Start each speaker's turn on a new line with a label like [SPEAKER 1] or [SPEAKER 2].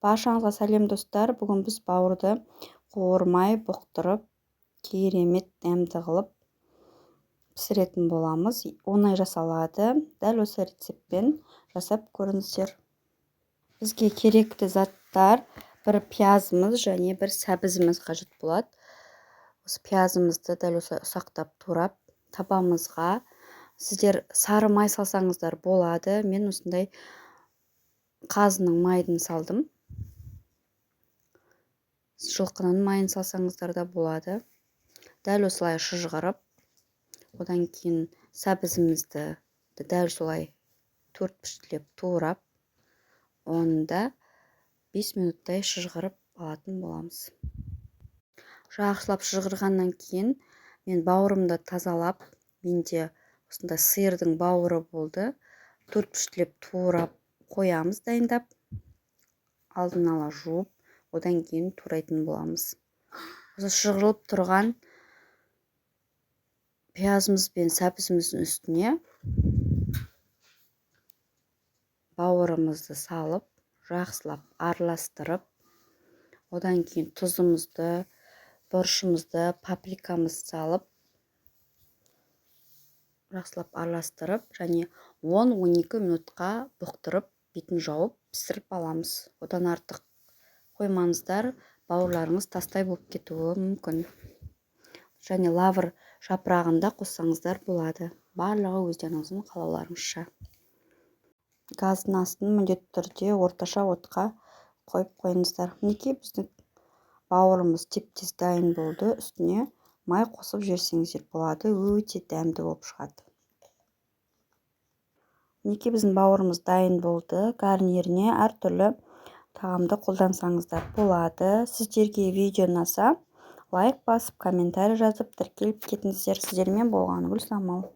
[SPEAKER 1] Баршаңызға сәлем, достар! Бүгін біз бауырды қуырмай, бұқтырып, керемет дәмді қылып пісіретін боламыз. Оңай жасалады. Дәл осы рецептпен жасап көріңіздер. Бізге керекті заттар: бір пиязымыз және бір сәбізіміз қажет болады. Осы пиязымызды дәл осылай ұсақтап турап, табамызға сіздер сары май салсаңыздар болады. Мен осындай қазының майын салдым. Жылқының майын салсаңыздар да болады. Дәл осылай шыжғырып, одан кейін сәбізімізді дәл солай төрт піштілеп турап, оны да 5 минуттай шыжғырып алатын боламыз. Жақсылап шыжғырғаннан кейін мен бауырымды тазалап, менде осындай сиырдың бауыры болды, төрт піштілеп турап қоямыз дайындап, алдын ала жуып, одан кейін турайтын боламыз. Осы шыжғырылып тұрған пиязымыз бен сәбізіміздің үстіне бауырымызды салып, жақсылап араластырып, одан кейін тұзымызды, бұрышымызды, паприкамызды салып, жақсылап араластырып және 10-12 минутқа бұқтырып, бетін жауып пісіріп аламыз. Одан артық қоймаңыздар, бауырларыңыз тастай болып кетуі мүмкін. Және лавр жапырағын да қоссаңыздар болады. Барлығы өздеріңіздің қалауларыңызша. Газдың астын міндетті түрде орташа отқа қойып қойыңыздар. Мінекей, біздің бауырымыз теп-тез дайын болды. Үстіне май қосып жіберсеңіздер болады, өте дәмді болып шығады. Мінекей, біздің бауырымыз дайын болды. Гарниріне әртүрлі тағамды қолдансаңыздар болады. Сіздерге видео ұнаса, лайк басып, комментарий жазып, тіркеліп кетіңіздер. Сіздермен болған Гүлсамал.